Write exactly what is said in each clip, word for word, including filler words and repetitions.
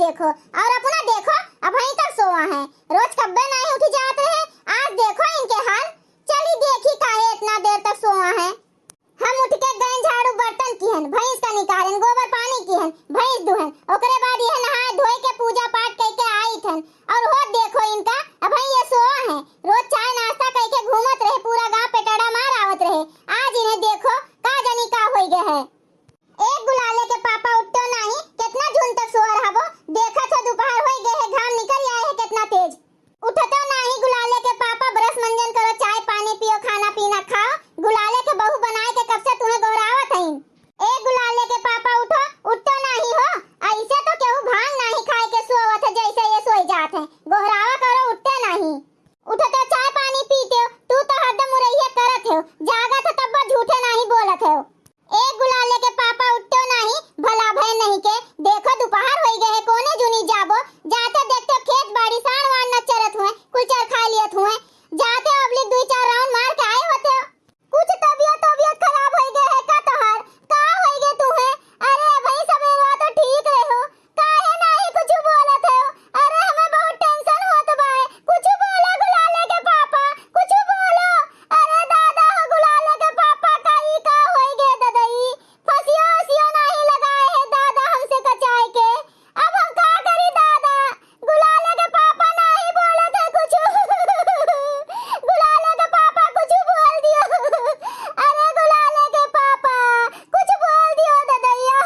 देखो, और अपना देखो, अबहीं तक सोवा हैं। रोज कब्बे नाहीं उठी जात रहे, आज देखो इनके हाल। चली देखी काहे इतना देर तक सोवा हैं। हम उठ के गए झाड़ू बर्तन किहन, भैंस का निकारेन, गोबर पानी किहन, भैंस दुहन, ओकरे बाद यह नहाए धोए के पूजा पाठ कइके आइथन। और हो देखो इनका, अबहीं ये सोवा हैं। रोज चाय नाश्ता कइके घूमत रहे, पूरा गाँव पेटाड़ा मार आवत रहे। आज इन्हें देखो का जानी का होई गए है। ए गुलाले के पापा उठतो नाही, कितना झुन तक सोआ रहबो? देखत हो दोपहर होई गए है, घाम निकल आए है कितना तेज। उठतो नाही गुलाले के पापा, ब्रश मंजन करो, चाय पानी पियो, खाना पीना खाओ। गुलाले के बहू बनाए के कब से तुम्हें गोहरावत हईन। ए गुलाले के पापा उठो, उठतो नाही हो। ऐसे तो केहू भांग नाही खाए के सोवत है जैसे ये सोई जात है। गोहरावा करो, उठते नाही। उठते चाय पानी पीते हो, तू तो हरदम मुरैया करत हो, जागत हो तब झूठे नाही बोलत हो। ए गुलाले के पापा उठते हो नाही, भला भय नहीं के, देखो दोपहर होई गए है, कोने जुनी जाबो, जाते देखते हो खेत बाड़ी साँड़ वाण न चरत हुए, कुल चर खा लियत हुए, जाते हो अबलिक दुई चार राउंड मार के आए होते हो। कुछ तबियत तबियत खराब होई गए है का तोहार? का होई गए तुहे? अरे भाई सबेरवा तो ठीक रहे हो, काहे नाही कुछ बोलत हो? अरे हमें बहुत टेंशन होत बा। कुछ बोलो गुलाले के पापा, कुछ बोलो। अरे दादा हो गुलाले के पापा, का ई का होई गए ददई? फसियो उसियो नाही लगाए है दादा हमसे कचाए के। अब हम का करी दादा? गुलाले के पापा नाही बोलत है कुछ। गुलाले के पापा कुछ बोल दियो। अरे गुलाले के पापा कुछ बोल दियो ददइया।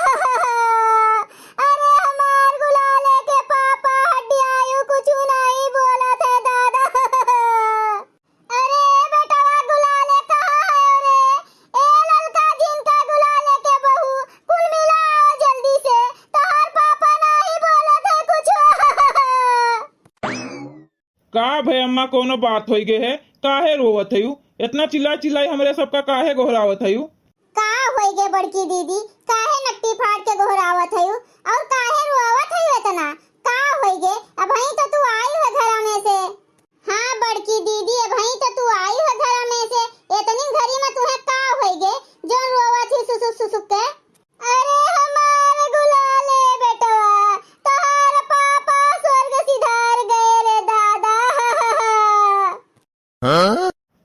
अरे हमार गुलाले के पापा हड्डियायु कुछ नाही बोलत है दादा। अरे ए बेटवा गुलाले कहाँ है रे? ए ललका जिनका गुलाले के बहू, कुल मिला आओ जल्दी से। तोहार पापा नाही बोलत है कुछ। का भय अम्मा, कोनो बात होई गए है? काहे रोवत हयू? इतना चिल्लाई चिल्लाई हमरे सबका काहे गोहरावत हयू? का होई गे बड़की दीदी, काहे नट्टी फाड़ के गोहरावत हयू और काहे रोवत हयू इतना? का होई गे? अबहीं तो तू आई है घरा में से। हाँ बड़की दीदी, अबहीं तो तू आई है घरा में से, इतनी घरी में तुहे का होई गे जो रोवत ही सुसुक सुसुक के? अरे हमार गुलाले बेटवा, तोहार पापा स्वर्ग सिधार गए रे दादा।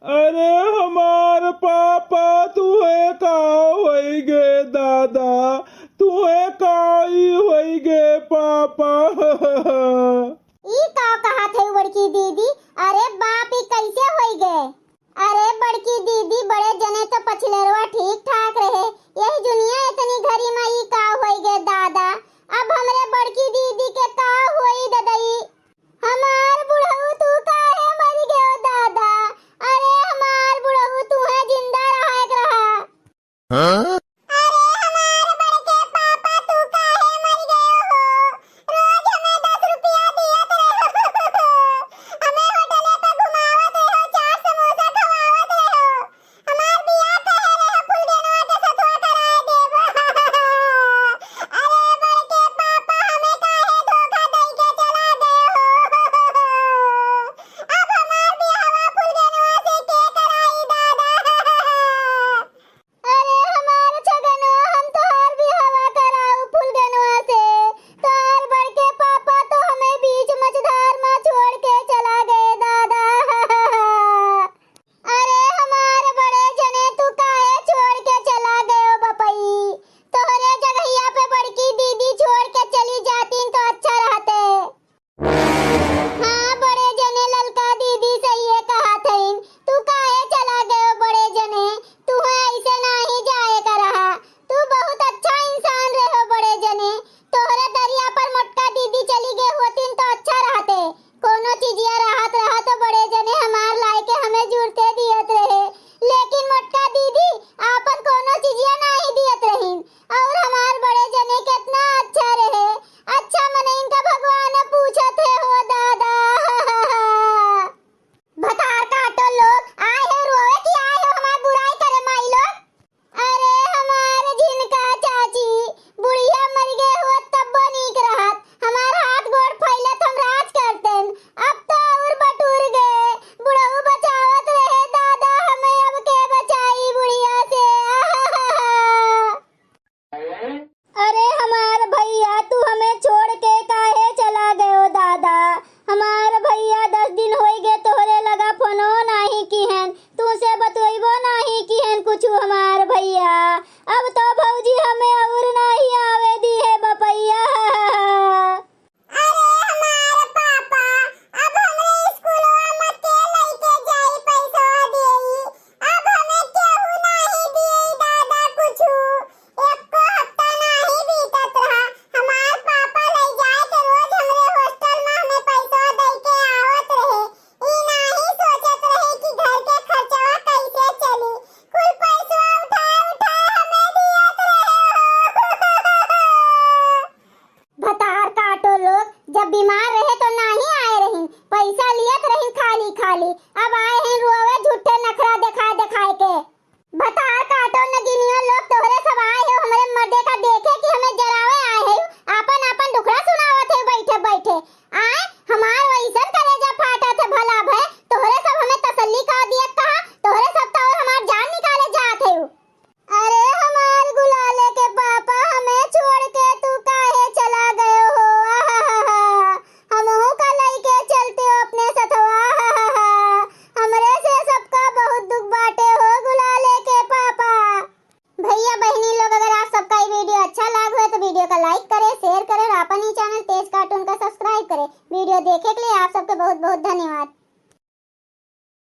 अरे हमार पापा, तुहे का होई गे दादा, तुहे का ई होई गे पापा। ई का कहत है बड़की दीदी? अरे बाप, ई कैसे होई गे? अरे बड़की दीदी, बड़े जने तो पछिलरवा ठीक ठाक रहे, यही जुनिया इतनी घरी में ई का होई गे दादा? अब हमरे बड़की दीदी के का होई ददई? हमार बुढ़ऊ तू काहे मरि गयो दादा? अरे हमार बुढ़ऊ तुहे जिंदा रहा के रहा। हाँ? अरे हमार बड़के पापा तू काहे मरि गयो हो? रोज हमें दस रुपया दियत रहो। हमें होटले पे घुमावत रहो, चाट समोसा खवावत रहो। हमार बियाह कहे रहे फुलगेनवा के सथवा कराए देब। अरे बड़के पापा, हमें काहे धोखा दई के चला गए हो? अब हमार बियाहवा फुलगेनवा से के कराई दादा? अरे हमार हमार भैया, अब तो